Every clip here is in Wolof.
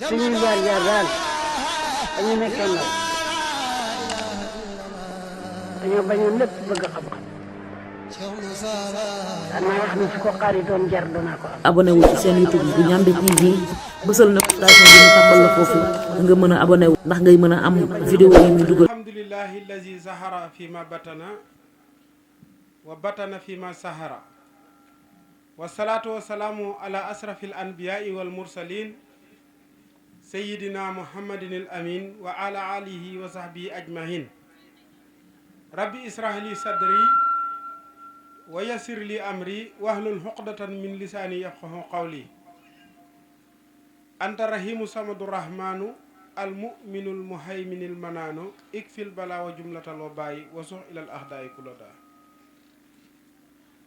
suñuy jaar daal dañu nekkee ndaw dañoo bañoon lépp bëgg xam-xam danaa wax ne su ko xaari doon jar danaa ko am. abonné wu ci seen YouTube bu Ndiamé TV bësal notification bi ñu tàmbal la foofu nga mën a abonné wu ndax ngay mën a am vidéo yi ñu dugal. alhamdulillahi allazi zahara fi ma batana wa batana fi ma sahara wa salatu wa salaamu ala asrafil anbiyai wal mursalin sayyidina muhammadin al amin wa ala alihi wa sahbihi ajmahin rabbi israh li sadri wa yassir li amri wahlul huqdatan min lisani yafqahu qawli anta rahimu samadu rahmanu al muminul muhayminil manaanu ikfil bala wa jumlatal wa bàyyi wa sux ilal ahdaay kulada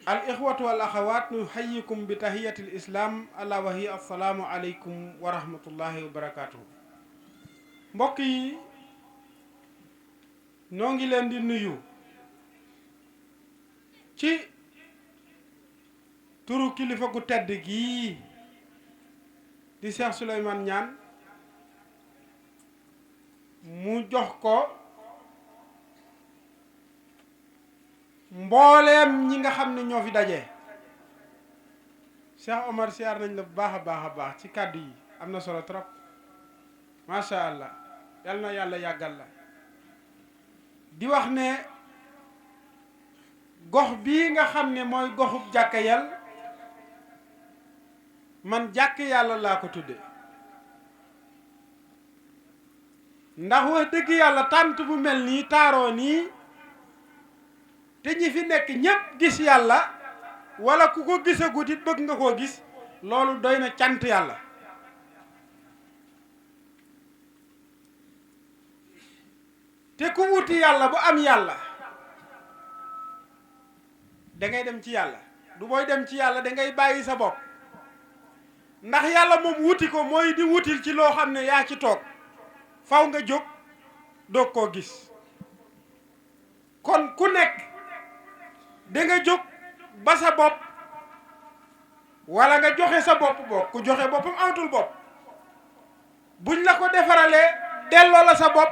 al ixwatu wal axawaat nu xayikum bi tahiyatil islam ala wa hiya assalaamu aleykum wa rahmatullahi wa barakaatuhu. mbokk yi noo ngi leen di nuyu ci turu kilifa gu tedd gii di Cheikh Souleymane Niane mu jox ko mbooleem ñi nga xam ne ñoo fi daje. Cheikh Omar siyaar nañ la bu baax a baax ci kàddu yi am na solo trop macha allah yal na yàlla yàggal la di wax ne gox bii nga xam ne mooy goxub jàkka yal man jàkk yàlla laa ko tudde ndax wax dëgg yàlla tànt bu mel nii taaroo nii te ñi fi nekk ñépp gis yàlla wala ku ko gisagut it bëgg nga koo gis loolu doy na cant yàlla te ku wuti yàlla bu am yàlla dangay dem ci yàlla du booy dem ci yàlla dangay bàyyi sa bopp ndax yàlla moom wuti ko mooy di wutil ci loo xam ne yaa ci toog faw nga jóg doog koo gis kon ku nekk da nga jóg ba sa bopp wala nga joxe sa bopp bopp ku joxe boppam amatul bopp buñ la ko defaralee delloo la sa bopp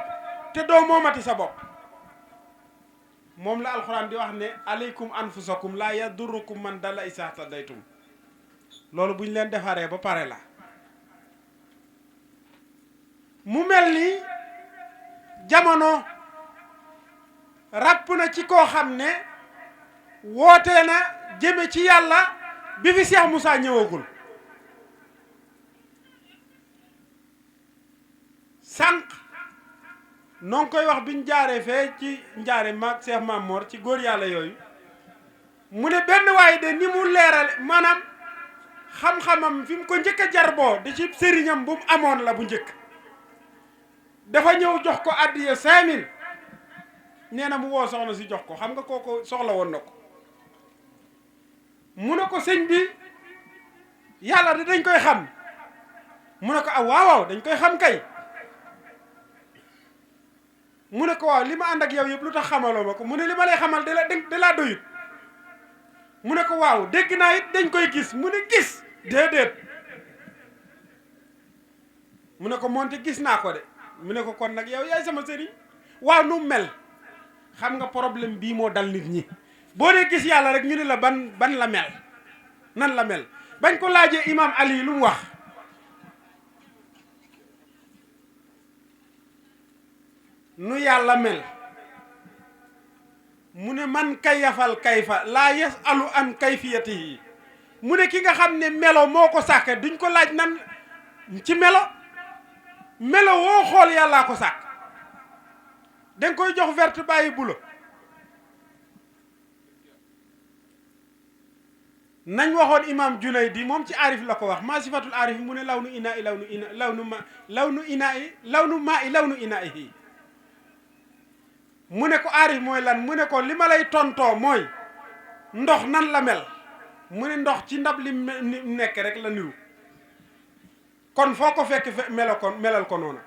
te doo moomati sa bopp moom la alxuraan di wax ne aleykum anfusakum laa yadurrukum man dalla izaa htadaytum loolu buñ leen defaree ba pare la mu mel ni jamono ràpp na ci koo xam ne wootee na jëme ci yàlla bi fi Cheikh Moussa ñëwagul sànq noo ngi koy wax biñ jaaree fee ci njaare maag Cheikh Mamor ci góor yàlla yooyu mu ne benn waaye de ni mu leerale maanaam xam-xamam fi mu ko njëkk a jarboo di ci sëriñam bu mu amoon la bu njëkk dafa ñëw jox ko addiya 5000 nee na mu woo soxna si jox ko xam nga kooku soxla woon na ko mu ne ko sëñ bi yàlla de dañ koy xam mu ne ko ah waaw dañ koy xam kay mu ne ko waaw li ma ànd ak yow yëpp lu tax xamaloo ma ko mu ne li ma lay xamal da laa doyut mu ne ko waaw dégg naa it dañ koy gis mu ne gis déedéet mu ne ko moonte gis naa ko de mu ne ko kon nag yow yaay sama sëriñ waaw nu mel xam nga problème bii moo dal nit ñi boo dee gis yàlla rek ñu ne la ban la mel nan la mel bañ ko laajee imam Ali lu mu wax nu yàlla mel mu ne man kayafal kayfa laa yasalu an kayfiyatihi mu ne ki nga xam ne melo moo ko sàkke duñ ko laaj nan ci melo woo xool yàllaa ko sàkk danga koy jox verte bàyyi bula nañ waxoon imam Junaydi moom ci aarif la ko wax maa sifatul aarif mu ne law nu inaa i law nu inaa i mu ne ko aarif mooy lan mu ne ko li ma lay tontoo mooy ndox nan la mel mu ne ndox ci ndab li nekk rek la niru kon foo ko fekk melal ko noonu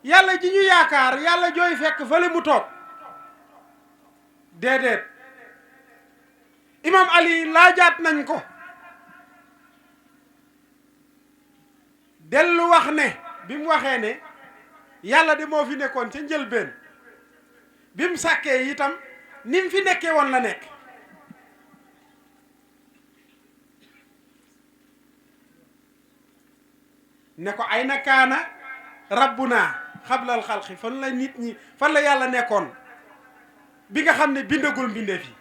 yàlla ji ñu yaakaar yàlla jooy fekk fële mu toog déedéet imam Ali laajaat nañ ko dellu wax ne bi mu waxee ne yàlla de moo fi nekkoon ca njëlbeen bi mu sàkkee itam ni mu fi nekkee woon la nekk ne ko ay na kaana rabbuna xablal xalqi fan la nit ñi fan la yàlla nekkoon bi nga xam ne bindagul mbindeef yi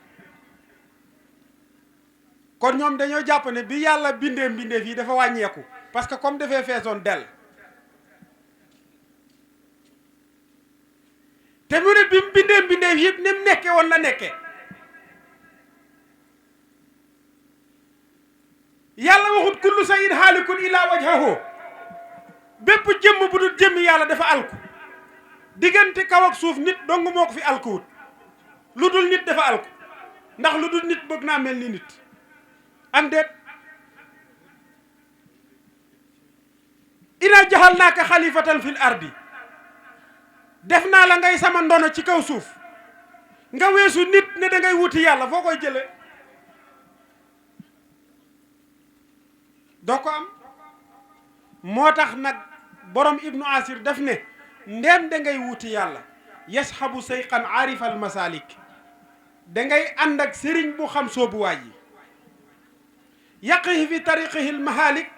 kon ñoom dañoo jàpp ne bi yàlla bindee mbindeef yi dafa wàññeeku parce que comme dafee feesoon del te mu ne bi mu bindee mbindeef yëpp ni mu nekkee woon la nekkee yàlla waxut kullu shay'in haalikun illaa wajhahu bépp jëmm bu dul jëmmi yàlla dafa alku diggante kaw ak suuf nit dong moo ko fi alkuwut lu dul nit dafa alku ndax lu dul nit bëgg naa mel ni nit am déet ina jaxalnaaka xalifatan fil ardi def naa la ngay sama ndono ci kaw suuf nga weesu nit ne da ngay wuti yàlla foo koy jële doo ko am moo tax nag borom ibnu asir daf ne ndéem da ngay wuti yàlla yashabu sayqan aarifal masalik da ngay ànd ak sëriñ bu xam soobuwaay yi yaqihi fi tariqihi l mahalik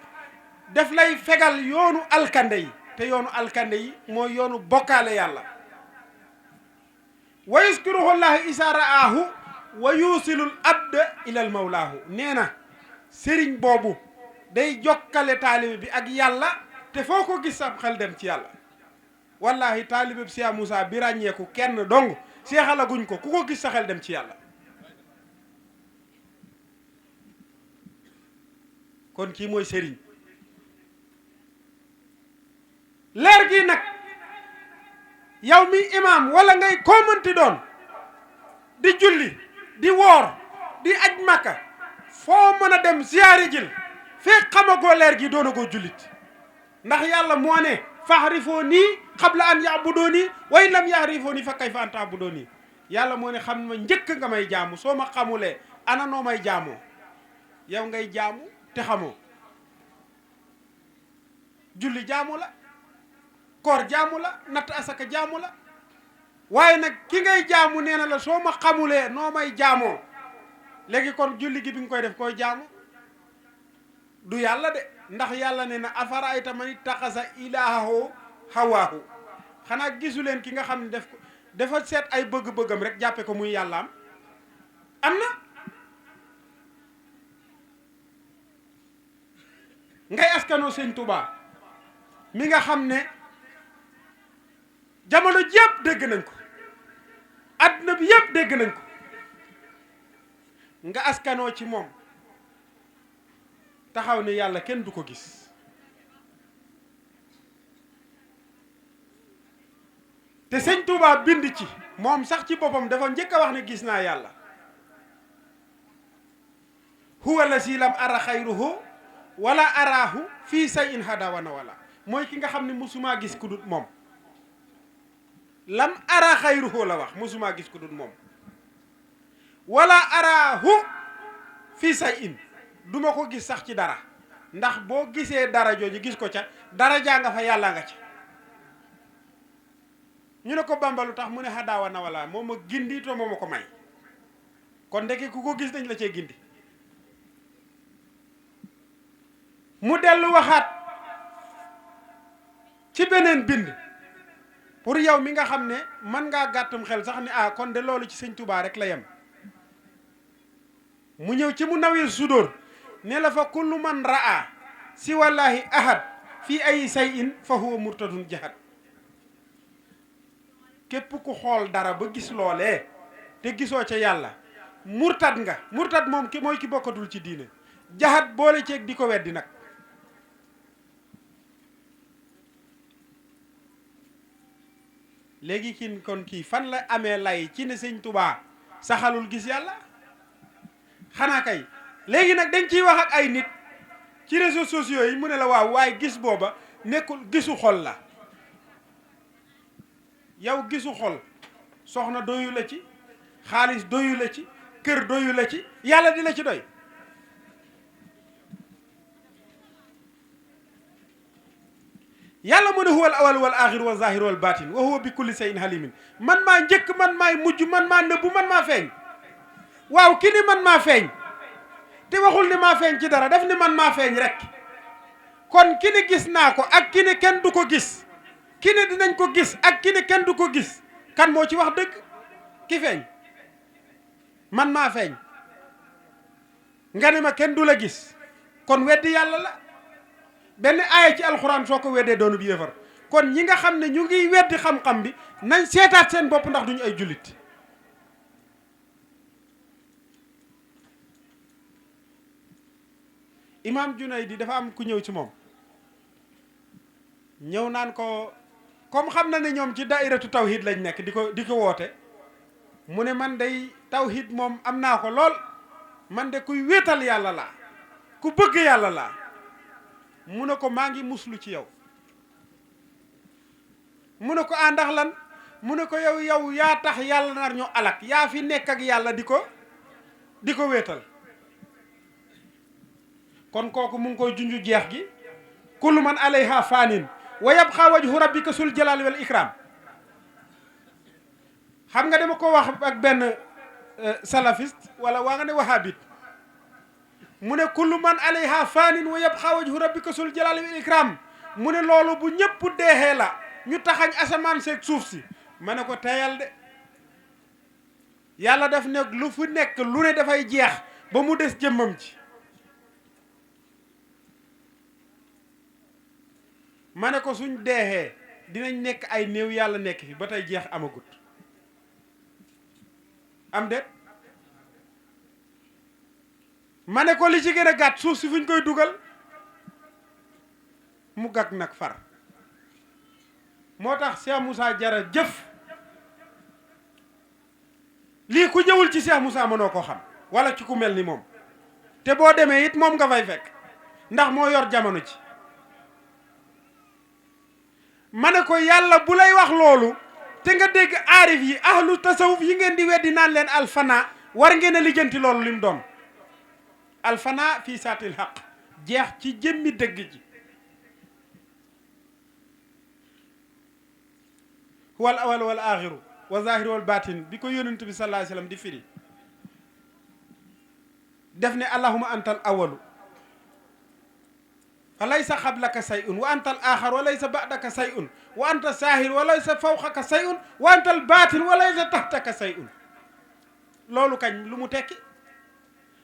daf lay fegal yoonu alkande yi te yoonu alkande yi mooy yoonu bokkaale yàlla wa yuskiruhu llahu isa ra'aahu wa yusilul abda ilal mawlaahu nee na sëriñ boobu day jokkale taalibe bi ak yàlla te foo ko gis sam xel dem ci yàlla wallahi taalibe bi Cheikh Moussa bi ràññeeku kenn dong seexalaguñ ko ku ko gis sa xel dem ci yàlla kon kii mooy sëriñ leer gi nag yow mi imaam wala ngay koomanti doon di julli di woor di aj makka foo mën a dem ziyaari jil fekk xamagoo leer gi doonagoo jullit ndax yàlla moo ne fahrifoo nii qabla an ya'budoo nii wa in lam yahrifoo nii fa kayfa an ta'budoo nii yàlla moo ne xam ma njëkk nga may jaamu soo ma xamulee ana noo may jaamoo yow ngay jaamu te xamoo julli jaamu la koor jaamu la natt asaka jaamu la waaye nag ki ngay jaamu nee na la soo ma xamulee noo may jaamoo léegi kon julli gi bi nga koy def koy jaamu du yàlla de ndax yàlla nee na afarayta man ittaxasa ilaahahu hawaahu xanaa gisu leen ki nga xam ne dafa seet ay bëgg-bëggam rek jàppe ko muy yàllaam am na ngay askanoo sëñ Tuubaa mi nga xam ne jamono ji yëpp dégg nañ ko adduna bi yëpp dégg nañ ko nga askanoo ci moom taxaw ne yàlla kenn du ko gis te sëñ Tuubaa bind ci moom sax ci boppam dafa njëkk a wax ne gis naa yàlla huwa allazi lam ara xayruhu wala araahu fii say in hadawana wala mooy ki nga xam ne musumaa gis ku dut moom lam ara xayruhu la wax musumaa gis ku dut moom wala araahu fii say in duma ko gis sax ci dara ndax boo gisee dara jooju gis ko ca dara jaa nga fa yàlla nga ca ñu ne ko Bamba lu tax mu ne hadawana wala moo ma gindi to moo ma ko may kon ndeke ku ko gis dañ la cee gindi mu dellu waxaat ci beneen bind pour yow mi nga xam ne mën ngaa gàttum xel sax ne kon de loolu ci sëñ Tuubaa rek la yem mu ñëw ci mu nawir sudóor ne la fa kullu man raa si wallahi ahad fii ay say in fa huwa murtadun jahad képp ku xool dara ba gis loolee te gisoo ca yàlla murtad nga murtad moom ki mooy ki bokkatul ci diine jahad boole ceeg di ko weddi nag léegi kin kon kii fan la amee lay ci ne sëñ Tuubaa saxalul gis yàlla xanaa kay léegi nag dañ ciy wax ak ay nit ci réseaux sociaux yi mu ne la waaw waaye gis booba nekkul gisu xol la yow gisu xol soxna doyu la ci xaalis doyu la ci kër doyu la ci yàlla di la ci doy yàlla mu ne huwal awal wal axir wa zahir wal batin wa huwa bi kulli shay'in halimin man maa njëkk man maay mujj man maa nëbbu man maa feeñ. waaw ki ni man maa feeñ te waxul ni maa feeñ ci dara def ni man maa feeñ rek kon ki ni gis naa ko ak ki ni kenn du ko gis ki ni dinañ ko gis ak ki ni kenn du ko gis kan moo ci wax dëgg ki feeñ man maa feeñ nga ne ma kenn du la gis kon weddi yàlla la benn aaya ci alxuraan soo ko weddee doonu bi yéefar kon ñi nga xam ne ñu ngi weddi xam-xam bi nañ seetaat seen bopp ndax duñu ay jullit Imam Junaydi dafa am ku ñëw ci moom ñëw naan ko comme xam na ne ñoom ci daayiratu tawhid lañ nekk di ko woote mu ne man day tawhid moom am naa ko lool man de kuy wéetal yàlla laa ku bëgg yàlla laa mu ne ko maa ngi muslu ci yow mu ne ko ndax lan mu ne ko yow yaa tax yàlla nar ñu alak yaa fi nekk ak yàlla di ko wéetal kon kooku mu ngi koy junju jeex gi kullu man alayha fanin wa yabqa wajhu rabbika sul jalali wal ikram xam nga dama ko wax ak benn salafiste wala waa nga ne wahabit mu ne kullu man alayha fanin wa yabqa wajhu rabbika sul jalali wal ikram mu ne loolu bu ñëpp deexee la ñu taxañ asamaan seeg suuf si ma ne ko teyal de yàlla def ne lu fu nekk lu ne dafay jeex ba mu des jëmmam ci ma ne ko suñ deexee dinañ nekk ay néew yàlla nekk fi ba tey jeex amagut am de ma ne ko li ci gën a gàtt suuf si fuñ koy dugal mu gàgg nag far moo tax Cheikh Moussa Diarra jëf lii ku ñëwul ci Cheikh Moussa mënoo ko xam wala ci ku mel ni moom te boo demee it moom nga fay fekk ndax moo yor jamono ci ma ne ko yàlla bu lay wax loolu te nga dégg aarif yi ahlu tasawuf yi ngeen di weddi naan leen alfana war ngeen a lijjanti loolu lim doon alfana fii saatil xaq jeex ci jëmmi dëgg ji wal awal wal axiru wa zahiru wal batin bi ko yonent bi sallallahu alayhi wasallam di firi def ne allahuma antal awalu fa laysa xablaka sayun wa antal axar wa laysa badaka sayun wa anta saahir wa laysa fawqaka sayun wa antal batin wa laysa taxtaka sayun loolu kañ lu mu tekki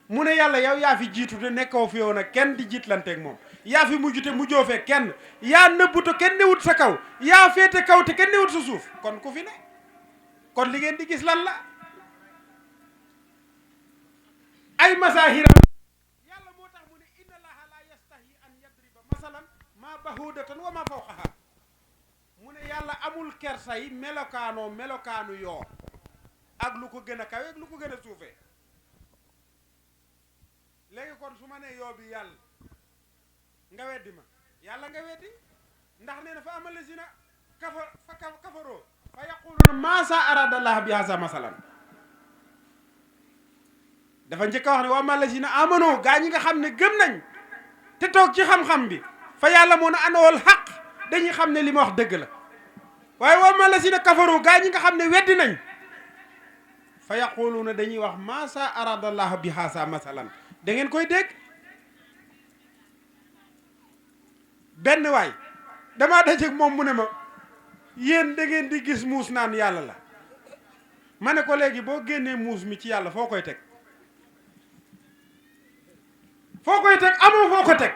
mu ne yàlla yow yaa fi jiitu te nekkoo fi yow nag kenn di jiitlanteeg moom yaa fi mujj te mujjoo fee kenn yaa nëbbu te kenn newut sa kaw yaa féete kaw te kenn newut sa suuf kon ku fi ne kon li ngeen di gis lan la ay masaahiram yàlla moo tax mu ne inna allaha la yastahi an yadriba masalan ma bahudatan wa ma fawqaha mu ne yàlla amul kersay melokaanu yoo ak lu ko gën a kawe ak lu ko gën a suufee léegi kon su ma nee yoo bi yàlla nga weddi ma yàlla nga weddi ndax nee na fa amal lazina kafaroo fa yaquluna ma sa aradallah bi hasa masalan dafa njëkk a wax ne wa amal lazina amano gaa ñi nga xam ne gëm nañ te toog ci xam-xam bi fa yàlla moo na anawal xaq dañuy xam ne li ma wax dëgg la waaye wa amal lazina kafaroo gaa ñi nga xam ne weddi nañ fa yaquluna dañuy wax ma sa aradallah bi hasa masalan da ngeen koy dégg benn waay damaa dajeeg moom mu ne ma yéen da ngeen di gis muus naan yàlla la ma ne ko léegi boo génnee muus mi ci yàlla foo koy teg amoo foo ko teg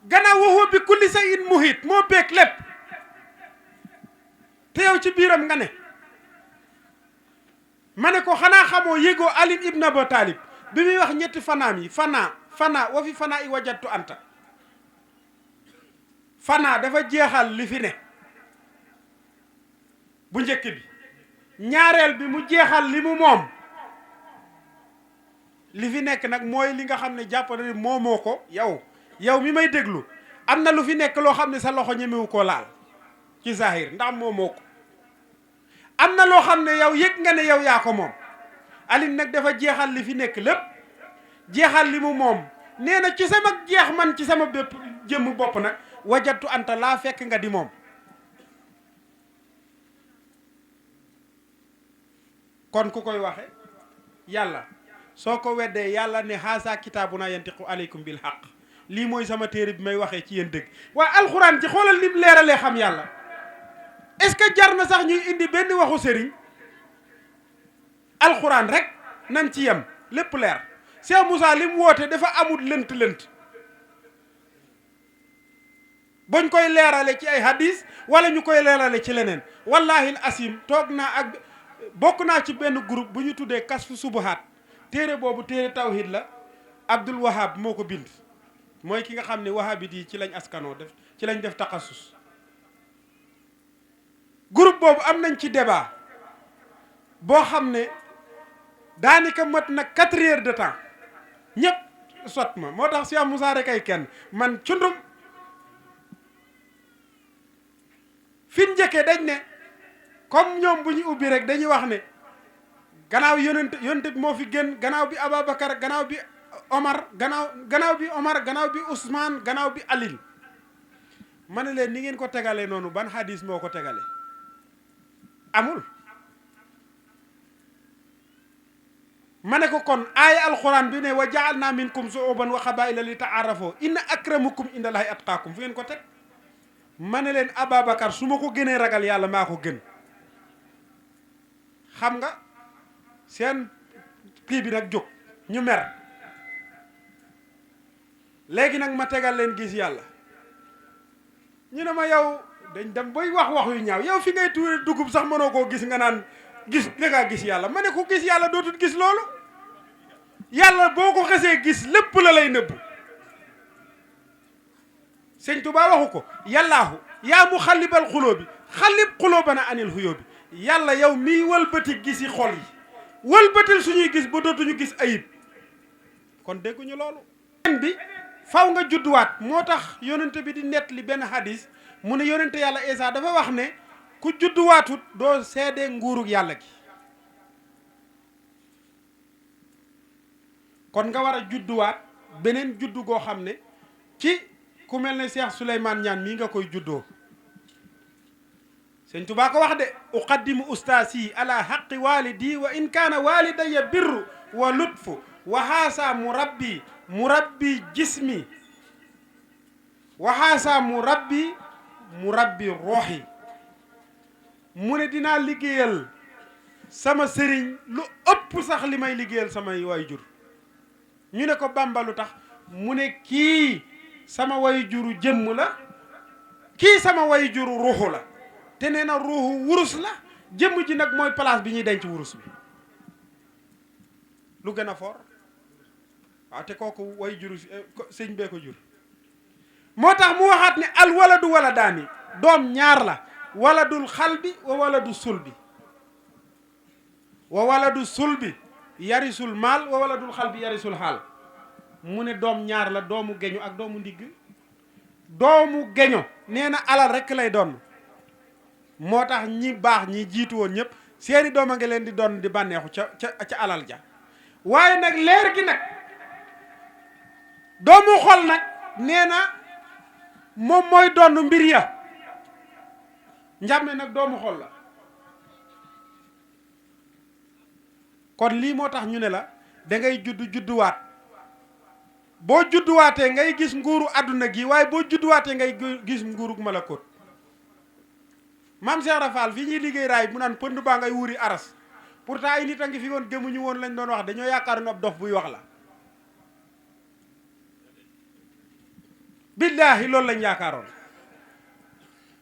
gannaaw waxoo bi kulli shay'in muhit moo beeg lépp te yow ci biiram nga ne ma ne ko xanaa xamoo yégoo Ali ibn Abi Talib bi muy wax ñetti fanaam yi fana wa fi fana i wajattu anta fana dafa jeexal li fi ne bu njëkk bi ñaareel bi mu jeexal li mu moom li fi nekk nag mooy li nga xam ne jàpp na moomoo ko yow mi may déglu am na lu fi nekk loo xam ne sa loxo ñemewu koo laal ci zahir ndax moomoo ko am na loo xam ne yow yëg nga ne yow yaa ko moom Aline nag dafa jeexal li fi nekk lépp jeexal li mu moom nee na ci sama jeex man ci sama bépp jëmm bopp nag wajatu anta laa fekk nga di moom. kon ku koy waxe yàlla soo ko weddee yàlla ne haasa kitaabuna yantiqu aleykum bil haqq lii mooy sama téere bi may waxee ci yéen dëgg. waaye alxuraan ci xoolal lim leeralee xam yàlla est-ce que jar na sax ñuy indi benn waxu sëriñ alxuraan rek nañ ci yem lépp leer. Cheikh Moussa li mu woote dafa amul lënt-lënt bañ koy leerale ci ay hadis wala ñu koy leerale ci leneen. wallahi asim toog naa ak bokk naa ci benn groupe bu ñu tuddee kasfu subuhaat téere boobu téere tawhid la. Abdul Wahab moo ko bind mooy ki nga xam ne wahabit yi ci lañ askanoo def ci lañ def taxasus. groupe boobu am nañ ci débat boo xam ne daanaka mat na 4 heures de temps ñëpp sot ma moo tax Cheikh Moussa rek ay kenn man cundum fi njëkkee dañ ne comme ñoom bu ñu ubbi rek dañuy wax ne gannaaw yonent bi moo fi gën gannaaw bi Ababacar gannaaw bi Omar gannaaw bi Omar gannaaw bi Ousmane gannaaw bi Alil ma ne leen ni ngeen ko tegalee noonu ban hadis moo ko tegale amul. ma ne ko kon aaya alquran bi ne wa ja'alna minkum shu'uban wa qabaa'ila li ta'aarafu inna akramakum indallahi atqaakum fu ngeen ko teg. ma ne leen Ababacar su ma ko gënee ragal yàlla maa ko gën. xam nga seen kii bi nag jóg ñu mer léegi nag ma tegal leen gis yàlla ñu ne ma yow dañ dem bay wax yu ñaaw yow fi ngay tuure dugub sax mënoo koo gis nga naan gis da ngaa gis yàlla. ma ne ko gis yàlla dootul gis loolu yàlla boo ko xesee gis lépp la lay nëbbu. sëñ Tuubaa waxu ko yàllaahu yaa mu xallibal xuloo bi xallib xulóobana anil xuyoo bi yàlla yow miy wëlbati gisi xol yi wëlbatil suñuy gis ba dootuñu gis ayib. kon dégguñu loolu bi faw nga judduwaat moo tax yonente bi di nett li benn hadis mu ne yonente yàlla Isa dafa wax ne ku judduwaatut doo seede nguurug yàlla gi. kon nga war a judduwaat beneen juddu goo xam ne ci ku mel ne Cheikh Souleymane Niane mii nga koy juddoo. sëñ Tuubaa ko wax de uqaddimu ustaasi ala haqqi walidi wa in kaana walidaya birru wa lutfu wa haasa murabbi jismi wa haasa murabbi ruuhi. mu ne dinaa liggéeyal sama sëriñ lu ëpp sax li may liggéeyal samay waajur. ñu ne ko Bàmba lu tax mu ne kii sama waajuru jëmm la kii sama waajuru ruuxu la te nee na ruuxu wurus la jëmm ji nag mooy place bi ñuy denc wurus bi. lu gën a foor waaw te kooku waajuru sëñ bee ko jur. moo tax mu waxaat ne al waladu waladaani doom ñaar la waladul xalbi wa waladu sulbi wa waladu sulbi yarisul maal wa waladul xalbi yarisul xaal. mu ne doom ñaar la doomu geño ak doomu ndigg. doomu geño nee na alal rekk lay doon moo tax ñi baax ñi jiitu woon ñëpp seeni doom a ngi leen di doon di bànneexu ca alal ja. waaye nag leer gi nag doomu xol nag nee na moom mooy doon mbir ya. njàmme nag doomu xol la. kon lii moo tax ñu ne la da ngay judduwaat boo judduwaatee ngay gis nguuru àdduna gi waaye boo judduwaatee ngay gis nguurug malakut. maam Cheikh Rafal fii ñuy liggéey raay mu naan pënd baa ngay wuri aras pourtant ay nit a ngi fi woon gëmuñu woon lañ doon wax dañoo yaakaaroon ab dof buy wax la. billaahi loolu lañ yaakaaroon.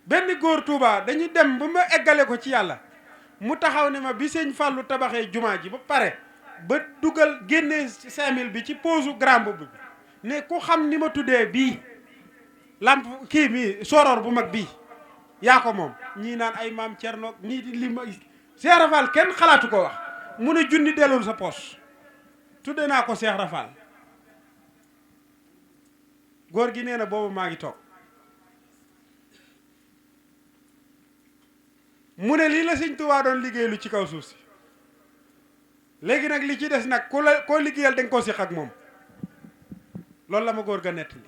benn góor Touba dañuy dem ba ma eggale ko ci yàlla mu taxaw ne ma bi sëñ Fallou tabaxee jumaa ji ba pare ba dugal génnee 5000 bi ci poosu grand boubou bi ne ku xam ni ma tuddee bii lamp kii mi soror bu mag bii yaa ko moom. ñii naan ay maam Cerno ñii di li ma Cheikh Rafal kenn xalaatu ko wax mu ne junni dellul sa poos tudde naa ko Cheikh Rafal. góor gi nee na boobu maa ngi toog mu ne lii la sëñ Tuubaa doon liggéeylu ci kaw suuf si léegi nag li ci des nag koo liggéeyal da nga koo siq ak moom. loolu la ma góor ga nettali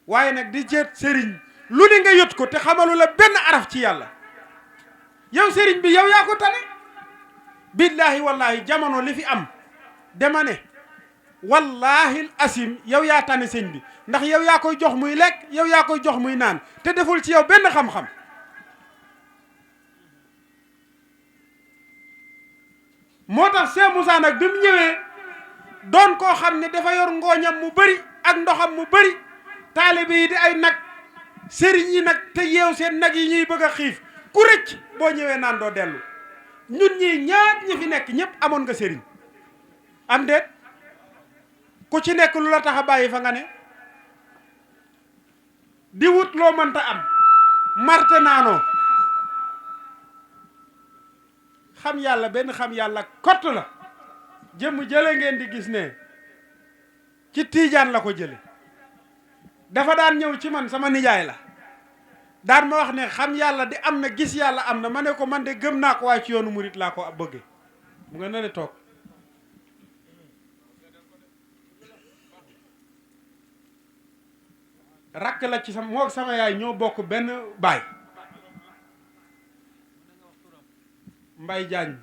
waaye nag di jët sëriñ lu ne nga yot ko te xamalu la benn araf ci yàlla. yow sëriñ bi yow yaa ko tane. billahi wallahi jamono li fi am dama ne wallahi asim yow yaa tane sëñ bi ndax yow yaa koy jox muy lekk yow yaa koy jox muy naan te deful ci yow benn xam-xam. moo tax Cheikh Moussa nag bi mu ñëwee doon koo xam ne dafa yor ngooñam mu bëri ak ndoxam mu bëri taalibe yi di ay nag sëriñ yi nag te yeew seen nag yi ñuy bëgg a xiif ku rëcc boo ñëwee naan doo dellu. ñun ñii ñaat ñi fi nekk ñëpp amoon nga sëriñ am déet ku ci nekk lu la tax a bàyyi fa nga ne di wut loo mënta am marte naanoo. xam yàlla benn xam yàlla kott la jëmm jële ngeen di gis ne ci tiijaan la ko jële dafa daan ñëw ci man sama nijaay la daan ma wax ne xam yàlla di am na gis yàlla am na ma ne ko man de gëm naa ko waaye ci yoonu murit laa ko bëgge mu nga ne toog rakk la ci sama moo sama yaay ñoo bokk benn baay Mbay Jaañ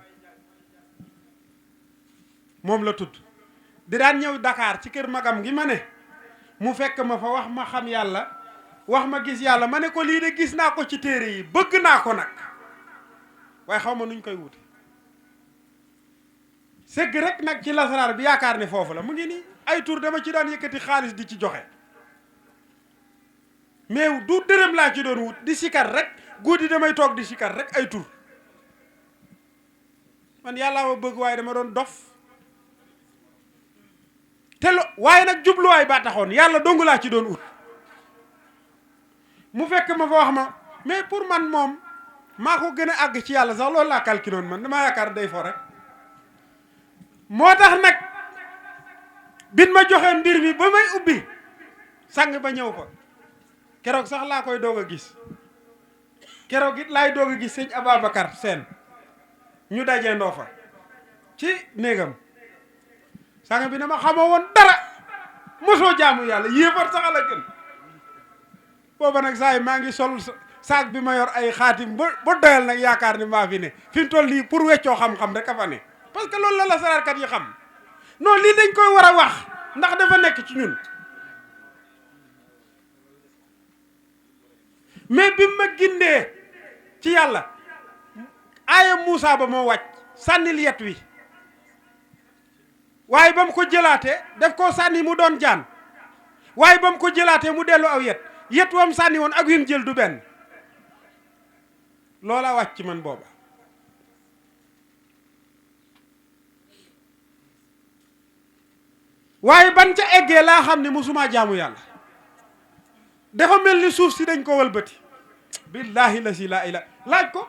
moom la tudd di daan ñëw Dakar ci kër magam gi ma ne mu fekk ma fa wax ma xam yàlla wax ma gis yàlla ma ne ko lii de gis naa ko ci téere yi bëgg naa ko nag waaye xaw ma nuñ koy wuti sëgg rek nag ci lasaraar bi yaakaar ne foofu la mu ngi nii ay tur dama ci daan yëkkati xaalis di ci joxe mais du dërëm laa ci doon wut di sikar rek guddi damay toog di sikar rek ay tur man yàllaa ma bëgg waaye dama doon dof te lo waaye nag jubluwaay baa taxoon yàlla dongu laa ci doon ut mu fekk ma fa wax ma mais pour man moom maa ko gën a àgg ci yàlla sax loolu laa calculoon man damaa yaakaar day fo rek moo tax nag bin ma joxee mbir mi ba may ubbi sang ba ñëw fa keroog sax laa koy doog a gis keroog it laay doog a gis sëñ Ababacar Seen ñu dajee ndoo fa ci néegam sang bi dama xamoo woon dara mosoo jaamu yàlla yéefar sax la gën booba nag saa yi maa ngi sol saak bi ma yor ay xaatim ba doyal nag yaakaar ni maa fi ne fi mu toll nii pour weccoo xam-xam rek a fa ne parce que loolu la saraarkat yi xam non lii dañ koy war a wax ndax dafa nekk ci ñun mais bi ma gindee ci yàlla aaya Muusa ba moo wàcc sànnil yet wi waaye ba mu ko jëlaatee def koo sànni mu doon jaan waaye ba mu ko jëlaatee mu dellu aw yet wam sànni woon ak wi mu jël du benn loola wàcc ci man booba waaye ban ca eggee laa xam ne musuma jaamu yàlla dafa mel ni suuf si dañ ko wëlbati billahi la si laa ila laaj ko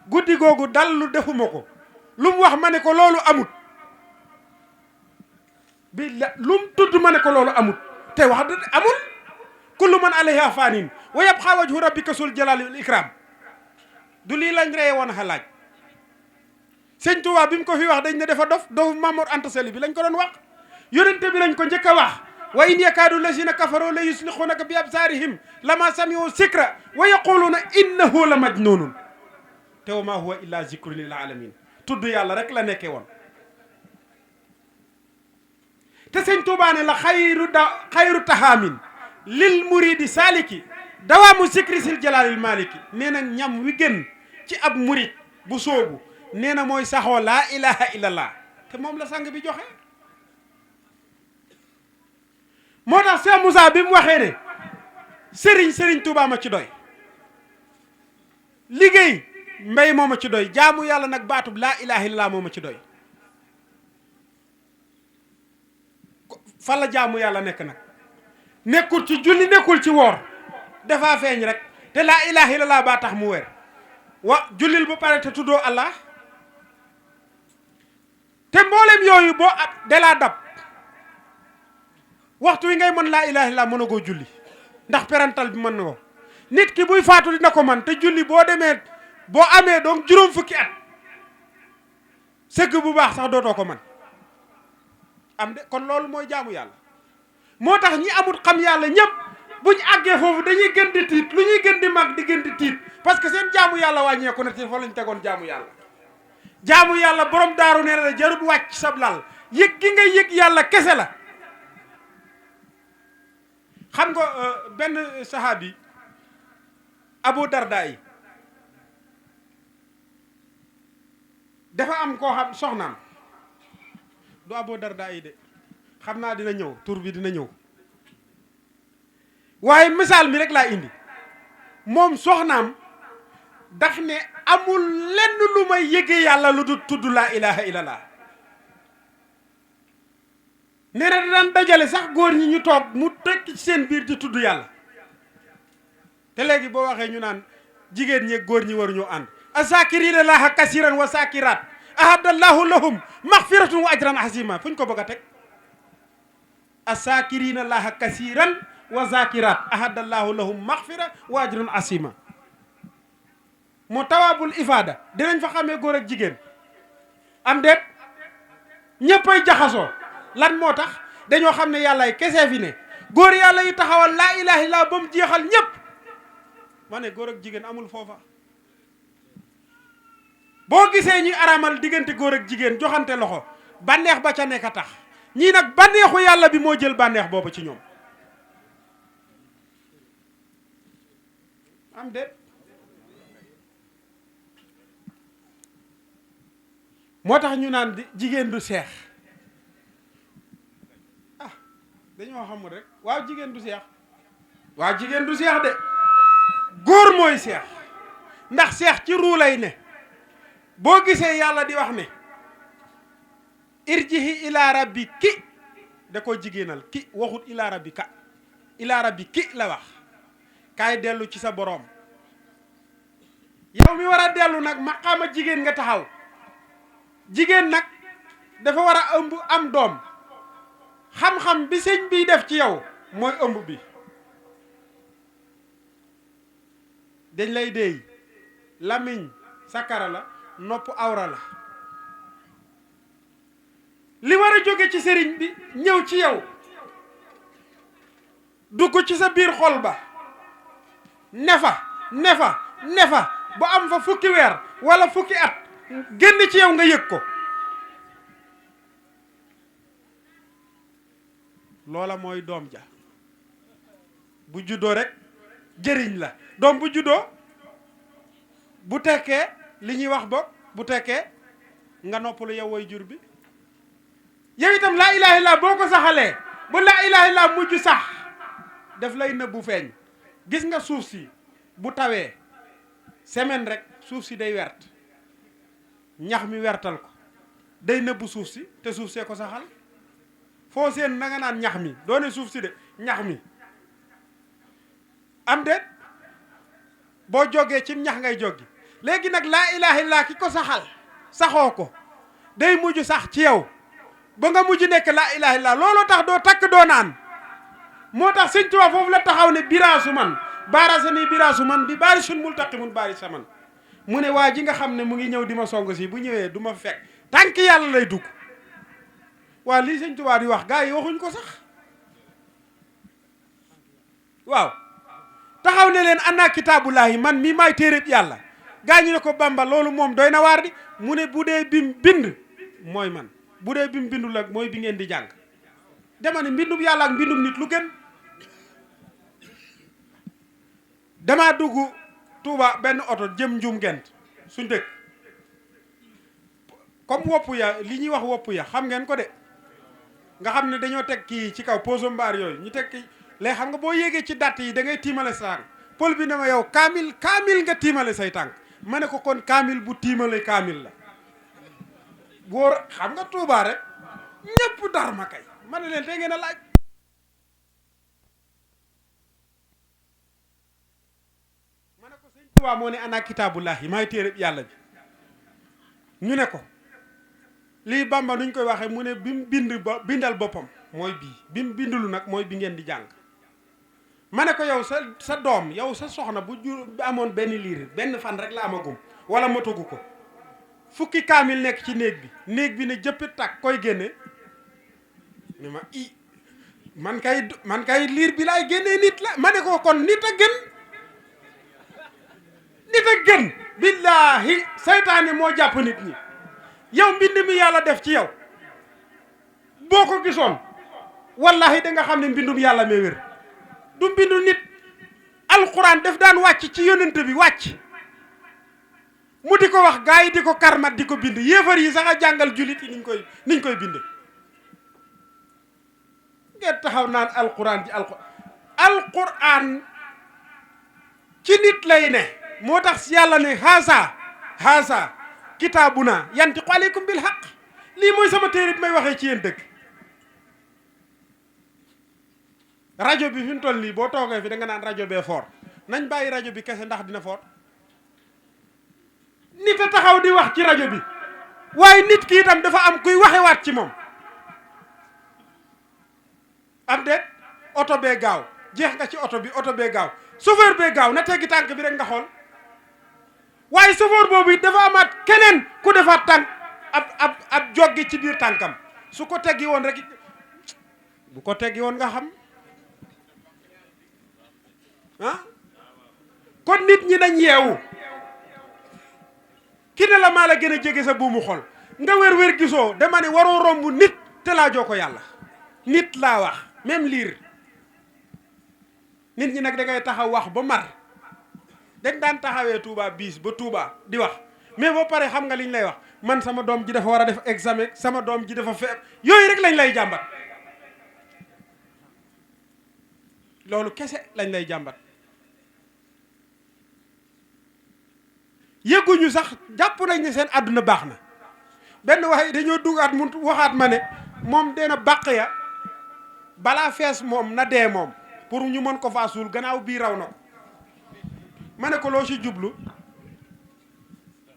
guddi googu dal lu defuma ko lu mu wax ma ne ko loolu amut billa lu mu tudd ma ne ko loolu amut te wax dëgg amul kullu man alayha fanin wa yabqa wajhu rabbika sul jalali wal ikram du lii lañ reye woon a laaj sëñ Tuubaa bi mu ko fi wax dañ ne dafa dof Mamour Anta Sali bi lañ ko doon wax yonente bi lañ ko njëkk a wax wa in yakaadu lazina kafaru la yuslixuunaka bi absaarihim lama samiu sikra wa yaquluuna innahu la majnunun te wa ma huwa illa zikrun lil alamin tudd yàlla rek la nekkee woon te sëñ Tuubaa ne la xayru tahaamin lil muridi saliki dawaamu zikri sil jalaalil maliki nee na ñam wi gën ci ab murid bu soobu nee na mooy saxoo laa ilaha illallah te moom la sang bi joxe moo tax Cheikh Moussa bi mu waxee ne sëriñ Touba ma ci doy liggéey mbay moo ma ci doy jaamu yàlla nag baatub laa ilaha illallah moo ma ci doy fa la jaamu yàlla nekk nag nekkul ci julli nekkul ci woor dafa feeñ rek te laa ilaha illallah baa tax mu wér wa jullil ba pare te tuddoo Allah te mboolem yooyu boo ab dalaa dab waxtu wi ngay mën laa ilaha illallah mën a koo julli ndax parental bi mën na ko nit ki buy faatu dina ko man te julli boo demee boo amee donc juróom fukki at sëgg bu baax sax dootoo ko man am de kon loolu mooy jaamu yàlla moo tax ñi amul xam yàlla ñëpp buñ àggee foofu dañuy gën di tiit lu ñuy gën di mag di gën di tiit parce que seen jaamu yàlla wàññeeku na te fa lañ tegoon jaamu yàlla borom daaru nee na la jarut wàcc sab lal yëg gi nga yëg yàlla kese la. xam nga benn sahabi Abu Darda yi dafa am koo xam soxnaam du Abu Darda yi de xam naa dina ñëw tur bi dina ñëw waaye misaal mi rek laa indi moom soxnaam daf ne amul lenn lu may yëgee yàlla lu dul tudd laa ilaha illallah nee na daan dajale sax góor ñi ñu toog mu tekk ci seen biir di tudd yàlla te léegi boo waxee ñu naan jigéen ñi góor ñi waruñoo ànd azakirina laaha kasiran wa sakirat ahadallahu lahum maghfiratun wa ajran azima fu ñu ko bëgg a teg azakirina laaha kasiran wa zakirat ahadallahu lahum maghfira wa ajran azima moo tawaabul ifaada dinañ fa xamee góor ak jigéen am déet ñëppay jaxasoo lan moo tax dañoo xam ne yàllaay kese fi ne góor yàlla yi taxawal laa ilaha illa ba mu jeexal ñëpp ma ne góor ak jigéen amul foofa boo gisee ñuy araamal diggante góor ak jigéen joxante loxo bànneex ba ca nekk a tax ñii nag bànneexu yàlla bi moo jël bànneex boobu ci ñoom am déet moo tax ñu naan jigéen du seex ah dañoo xamul rek waaw jigéen du seex waaw jigéen du seex de góor mooy seex ndax seex ci ruu lay ne boo gisee yàlla di wax ne irjihi ila rabbi ki da ko jigéenal ki waxut ila rabbi ka ila rabbi ki la wax kaay dellu ci sa boroom yow mi war a dellu nag maqaama jigéen nga taxaw jigéen nag dafa war a ëmb am doom xam-xam bi sëñ bi def ci yow mooy ëmb bi dañ lay déey lamiñ sakara la nopp awra la li war a jóge ci sëriñ bi ñëw ci yow dugg ci sa biir xol ba nefa ba am fa fukki weer wala fukki at génn ci yow nga yëg ko loola mooy doom ja bu juddoo rek jëriñ la doom bu juddoo bu tekkee li ñuy wax boog bu tekkee nga noppalu yow way jur bi yow itam laa ilaha illa boo ko saxalee bu laa ilaha illa mujj sax daf lay nëbbu feeñ gis nga suuf si bu tawee semaine rek suuf si day wert ñax mi wertal ko day nëbbu suuf si te suuf see ko saxal foo seen na nga naan ñax mi doone suuf si de ñax mi am déet boo jógee ci ñax ngay jógi léegi nag laa ilaha illa ki ko saxal saxoo ko day mujj sax ci yow ba nga mujj nekk laa ilaha illa looloo tax doo takk doo naan moo tax Sëñ Tuubaa foofu la taxaw ne biraasu man baarasa ni biraasu man bi baari sun multaqimun baari saman mu ne waa ji nga xam ne mu ngi ñëw di ma song si bu ñëwee du ma fekk tànk yàlla lay dugg waa lii Sëñ Tuubaa di wax gaa yi waxuñ ko sax waaw taxaw ne leen ana kitaabullaahi man mii maay téereb yàlla gaa ñu ne ko Bamba loolu moom doy na waar di mu ne bu dee bim bind mooy man bu dee bim bindul ak mooy bi ngeen di jàng dama ne mbindum yàlla ak mbindum nit lu gën damaa dugg Touba benn oto jëm njum gent suñ dëkk comme wopp ya li ñuy wax wopp ya xam ngeen ko de nga xam ne dañoo teg kii ci kaw poso mbaar yooyu ñu teg kii léegi xam nga boo yéegee ci datt yi da ngay tiimale sa tànk pël bi ne ma yow kaamil nga tiimale say tànk ma ne ko kon kaamil bu tiimale kaamil la boo xam nga Touba rek ñëpp dar ma kay ma ne leen tey ngeen a laaj ma ne ko sëñ Touba moo ne ana kitaabullahi maay téere yàlla bi ñu ne ko lii Bamba nuñ koy waxee mu ne bi mu bindal boppam mooy bii bi mu bindulu nag mooy bi ngeen di jàng ma ne ko yow sa doom yow sa soxna bu jur bi amoon benn liir benn fan rek la amagum wala matagu ko fukki kaamil nekk ci néeg bi ne jëppit tak koy génne ni ma man kay liir bi laay génnee nit la ma ne ko kon nit a gën billaahi saytaane moo jàpp nit ñi yow mbind mi yàlla def ci yow boo ko gisoon wallahi da nga xam ne mbindum yàlla mee wér du mbindu nit. alquran daf daan wàcc ci yonent bi wàcc mu di ko wax gaa yi di ko karmat di ko bind yéefar yi sax a jàngal jullit yi niñ koy binde ngeen taxaw naan alquran ci alquran ci nit lay ne moo tax yàlla ne haasa kitaabuna yantiqu aleykum bil haqq lii mooy sama téere bi may waxee ci yéen dëgg rajo bi fi mu toll nii boo toogee fi da nga naan rajo bee fort nañ bàyyi rajo bi kese ndax dina fort nit a taxaw di wax ci rajo bi waaye nit ki itam dafa am kuy waxewaat ci moom am déet oto bee gaaw jeex nga ci oto bee gaaw chauffeur bee gaaw na teggi tànk bi rek nga xool waaye chauffeur boobu it dafa amaat keneen ku defaat tànk ab joggi ci biir tànkam su ko teggi woon rek bu ko teggi woon nga xam kon nit ñi dañ yeewu ki ne la maa la gën a jege sa buumu xol nga wér gisoo dama ne waroo romb nit te laajoo ko yàlla nit laa wax même liir nit ñi nag da ngay taxaw wax ba mar dañ daan taxawee Touba biis ba Touba di wax mais ba pare xam nga liñ lay wax man sama doom ji dafa war a def examen sama doom ji dafa feeb yooyu rek lañ lay jàmbat loolu kese lañ lay jàmbat yëgguñu sax jàpp nañ ne seen àdduna baax na benn waaye dañoo dugaat mu waxaat ma ne moom dee na bàq ya balaa fees moom na dee moom pour ñu mën ko faa suul gannaaw bii raw na ko ma ne ko loo ci jublu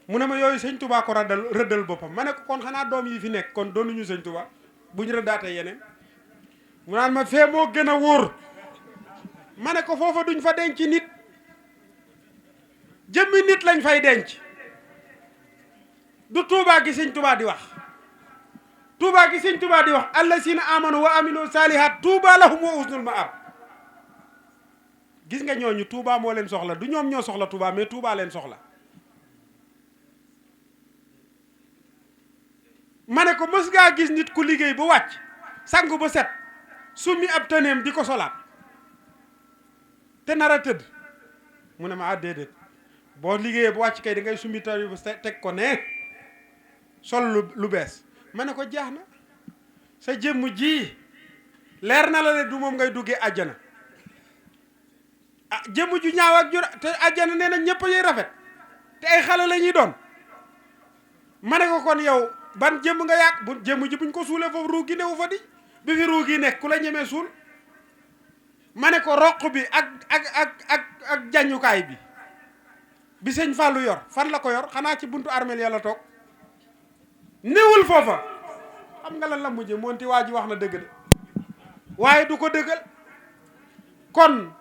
mu ne ma yooyu sëñ Touba ko rëddal boppam ma ne ko kon xanaa doom yi fi nekk kon doonuñu sëñ Touba bu ñu rëddaatee yeneen mu naan ma fee moo gën a wóor ma ne ko foofa duñ fa denc nit jëmmi nit lañ fay denc du Touba gi sëñ Touba di wax Touba gi sëñ Touba di wax allazina amanu wa amilu salihat Touba lahum wa husnul maab gis nga ñooñu Touba moo leen soxla du ñoom ñoo soxla Touba mais Touba leen soxla ma ne ko mës ngaa gis nit ku liggéey ba wàcc sangu ba set summi ab tëneem di ko solaat te nar a tëdd mu ne ma déedéet boo liggéeyee ba wàcc kay da ngay summi tëneem ba teg ko ne sol lu bees ma ne ko jaax na sa jëmm ji leer na la ne du moom ngay duggee àjjana ah jëmm ju ñaaw ak jur te àjjana nee na ñëpp ñuy rafet te ay xale la ñuy doon ma ne ko kon yow ban jëmm nga yàq bu jëmm ji buñ ko suulee foofu ruug gi newu fa di bi fi ruug yi nekk ku la ñemee suul ma ne ko roq bi ak jañukaay bi sëñ Fallou yor fan la ko yor xanaa ci buntu armeel yàlla toog newul foofa xam nga lan la mujje moonti waa ji wax na dëgg de waaye du ko dëggal kon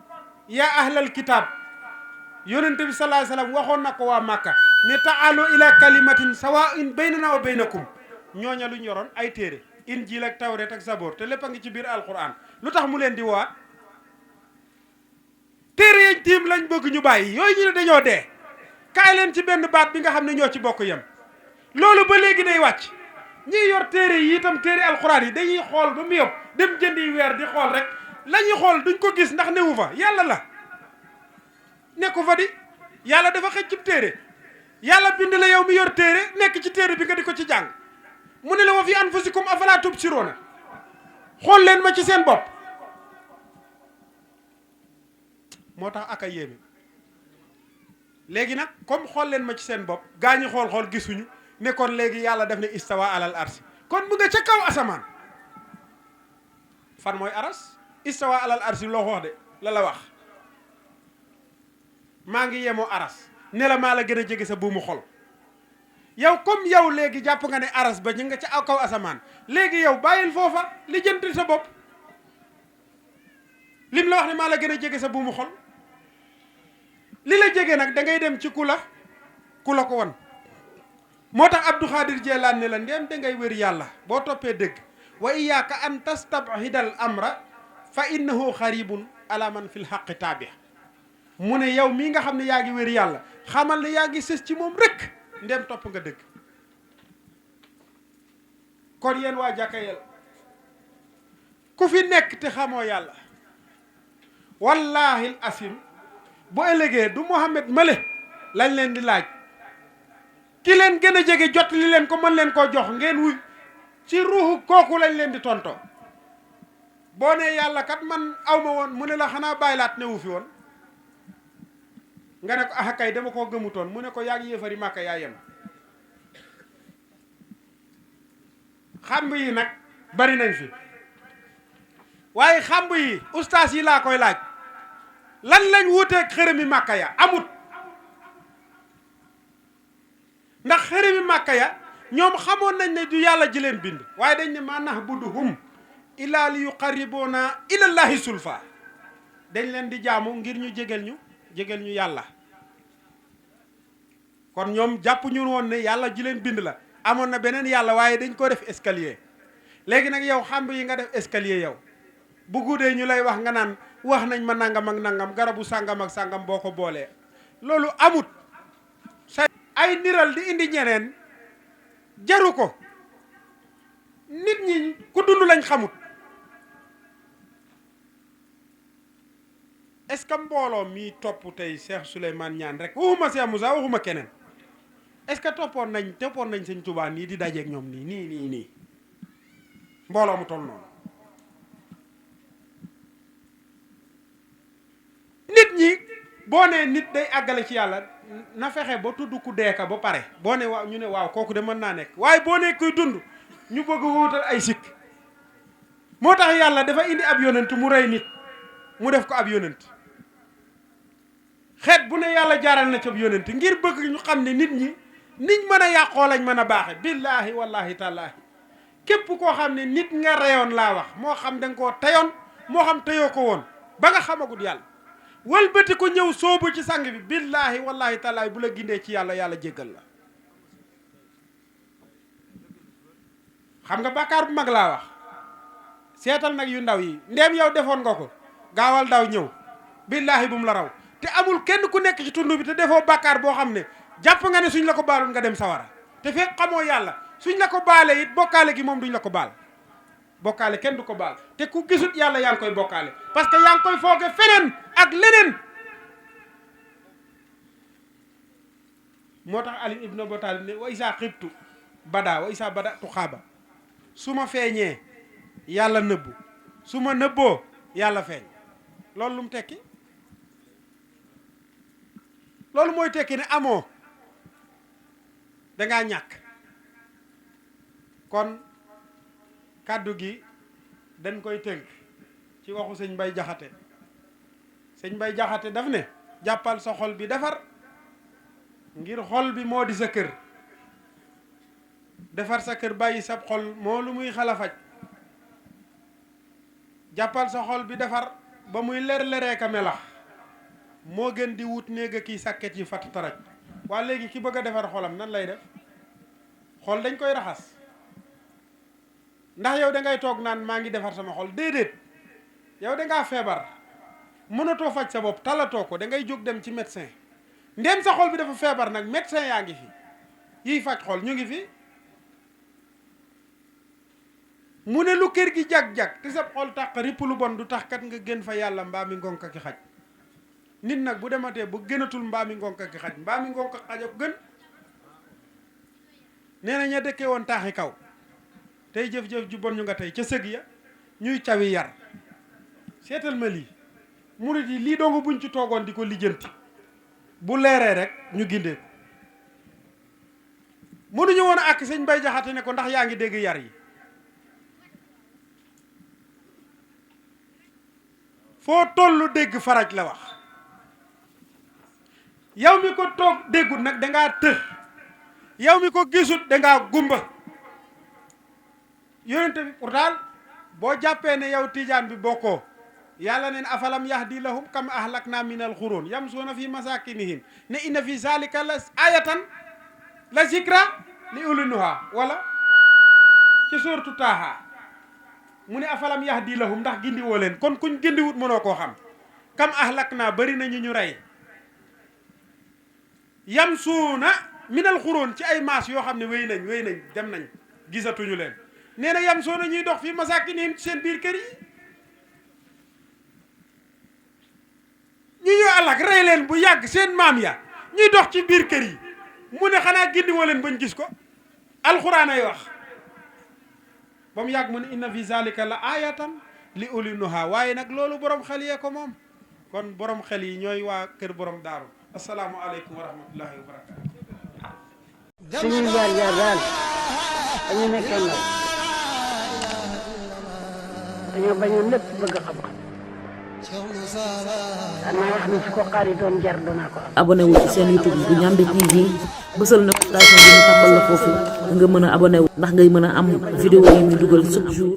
yaa ahlal kitaab yonente bi sallallahu alayhi wasallam waxoon na ko waa Màkka ne ta'alu ila kalimatin sawa'in baynana wa baynakum ñooña luñ yoroon ay téere injiil ak tawreet ak saboor te lépp a ngi ci biir alquran lu tax mu leen di waat téere yañ tiim lañ bëgg ñu bàyyi yooyu ñu ne dañoo dee kaay leen ci benn baat bi nga xam ne ñoo ci bokk yem loolu ba léegi day wàcc ñiy yor téere yi itam téere alquran yi dañuy xool ba mu yëpp dem jëndi weer di xool rek la ñuy xool duñ ko gis ndax newu fa yàlla la nekku fa di yàlla dafa xëcc cib téere yàlla bind la yow mi yor téere nekk ci téere bi nga di ko ci jàng mu ne la wa fi anfusikum afala tubsiruna xool leen ma ci seen bopp moo tax ak a yéeme léegi nag comme xool leen ma ci seen bopp gaa ñi xool gisuñu ne kon léegi yàlla def ne istawa alal arsi kon mu nga ca kaw asamaan fan mooy aras istawa alal arsi loo wax de la wax maa ngi yemoo aras ne la maa la gën a jege sa buumu xol yow comme yow léegi jàpp nga ne aras ba ñu nga ca kaw asamaan léegi yow bàyyil foofa li jënti sa bopp lim la wax ne maa la gën a jege sa buumu xol li la jege nag da ngay dem ci ku la ko won moo tax Abdou Khadir Jeelaan ne la ndéem da ngay wér yàlla boo toppee dëgg wa iyyaka an tastabhidal amra fa innahu xaribun ala man fil xaqi taabix mu ne yow mii nga xam ne yaa ngi wér yàlla xamal ne yaa ngi sës ci moom rek ndem topp nga dëgg. kon yéen waa Jàkkayel ku fi nekk te xamoo yàlla wallahi asim bu ëllëgee du Muhammad male lañ leen di laaj ki leen gën a jege jot li leen ko mën leen koo jox ngeen wuy ci ruuxu kooku lañ leen di tonto. boo nee yàlla kat man awma woon mu ne la xanaa bàyyi laat newu fi woon nga ne ko ah kay dama koo gëmutoon mu ne ko yaa ngi yéefari Màkka yaa yem. xamb yi nag bari nañ fi waaye xamb yi ustaas yi laa koy laaj lan lañ wuuteeg xërëmi Màkka ya amut. ndax xërëmi Màkka ya ñoom xamoon nañ ne du yàlla ji leen bind waaye dañ ne maa na'buduhum illaa li yuqarribuuna ilallahi sulfa dañ leen di jaamu ngir ñu jégal ñu yàlla. kon ñoom jàpp ñu woon ne yàlla ji leen bind la amoon na beneen yàlla waaye dañ ko def escalier. léegi nag yow xamb yi nga def escalier yow bu guddee ñu lay wax nga naan wax nañ ma nangam ak nangam garabu sàngam ak sàngam boo ko boolee loolu amut. say ay niral di indi ñeneen jaru ko. nit ñi ku dund lañ xamut. est-ce que mbooloo mii topp tey Cheikh Souleymane Niane rek waxuma Cheikh Moussa waxuma keneen est-ce que toppoon nañ Sëñ Tuubaa nii di dajeeg ñoom nii mbooloo mu toll noonu. nit ñi boo nee nit day àggale ci yàlla na fexe ba tudd ku deeka ba pare boo ne waaw ñu ne waaw kooku de mën naa nekk waaye boo ne kuy dund ñu bëgg wuutal ay sikk. moo tax yàlla dafa indi ab yonent mu rey nit mu def ko ab yonent. xeet bu ne yàlla jaaral na ci ab yonent ngir bëgg ñu xam ne nit ñi niñ mën a yàqoo lañ mën a baaxe. billaahi wallahi tallaahi képp koo xam ne nit nga reyoon laa wax moo xam da nga koo teyoon moo xam teyoo ko woon ba nga xamagut yàlla wëlbati ko ñëw soobu ci sang bi billaahi wallahi tallaahi bu la gindee ci yàlla jéggal la. xam nga bàkkaar bu mag laa wax seetal nag yu ndaw yi ndeem yow defoon nga ko gaawal daw ñëw billaahi bu mu la raw. te amul kenn ku nekk ci tund bi te defoo bàkkaar boo xam ne jàpp nga ne suñ la ko baalul nga dem sawara te fekk xamoo yàlla suñ la ko baale it bokkaale gi moom duñ la ko baal. bokkaale kenn du ko baal te ku gisut yàlla yaa ngi koy bokkaale parce que yaa ngi koy fooge feneen ak leneen. moo tax Ali ibn Abi Talib ne wa isa xibtu bada wa isa bada tu xaaba su ma feeñee yàlla nëbbu su ma nëbboo yàlla feeñ. loolu lu mu tekki. loolu mooy tekki ne amoo dangaa ñàkk. kon kàddu gi dañ koy tënk ci waxu sëñ Mbay Jaxate. sëñ Mbay Jaxate daf ne jàppal sa xol bi defar ngir xol bi moo di sa kër. defar sa kër bàyyi sab xol moo lu muy xalafaj. jàppal sa xol bi defar ba muy ler-leree ka melax moo gën di wut néega kii sàkket yi fatt taraj. waa léegi ki bëgg a defar xolam nan lay def. xol dañ koy raxas ndax yow da ngay toog naan maa ngi defar sama xol déedéet yow dangaa feebar mënatoo faj sa bopp talatoo ko da ngay jóg dem ci médecin. ndéem sa xol bi dafa feebar nag médecin yaa ngi fi yiy faj xol ñu ngi fi. mu ne lu kër gi jag-jag te sa xol tàq ripp lu bon du tax kat nga gën fa yàlla mbaa mi ngonka ki xaj. nit nag bu dematee bu gënatul mbaa mi ngonka ki xaj mbaa mi ngonka xaj ak gën. nee na ña dëkkee woon taaxi kaw tey jëf-jëf ju bon ñu nga tey ca sëg ya ñuy cawi yar. seetal ma lii murit yi lii dong buñ ci toogoon di ko lijjanti bu leeree rek ñu gindee ko. mënuñu woon a ak sëñ Mbay Jaxate ne ko ndax yaa ngi dégg yar yi. foo tollu dégg faraj la wax. yow mi ko toog déggut nag dangaa të. yow mi ko gisut dangaa gumba. yonente bi pourtant boo jàppee ne yow tijaan bi bokkoo yàlla neen afalam yahdi lahum kam ahlakna min al xuruun yamsuuna fi masakinihim ne inna fi zalika la ayatan la zikra li ulunuha wala ci suurtu Taaha mu ne afalam yahdi lahum ndax gindi woo leen kon kuñ gindiwut mënoo koo xam kam ahlak naa bari na ñu rey yam suuna minal xuróon ci ay maas yoo xam ne wéy nañ dem nañ gisatuñu leen nee na yam suuna ñuy dox fii masaakinihim ci seen biir kër yi ñu alak rey leen bu yàgg seen maam ya ñuy dox ci biir kër yi mu ne xanaa gindi woo leen bañ gis ko alxuraan ay wax ba mu yàgg mu ne inna fi zalika la ayatan li uli nuha waaye nag loolu borom xel yee ko moom kon borom xel yi ñooy waa kër borom daaru asalaamualeykum wa rahmatullahi wa barakatu suñuy jaar daal dañu nekkoon nag dañoo bañoon lépp bëgg xam-xam danaa wax ni su ko xaari doon jar doonaa ko am. abonné wu ci seen YouTube bu Ndiamé TV bësal notification bi ñu tàmbal la foofu nga mën a abonné wu ndax ngay mën a am vidéo yi ñu dugal chaque jour.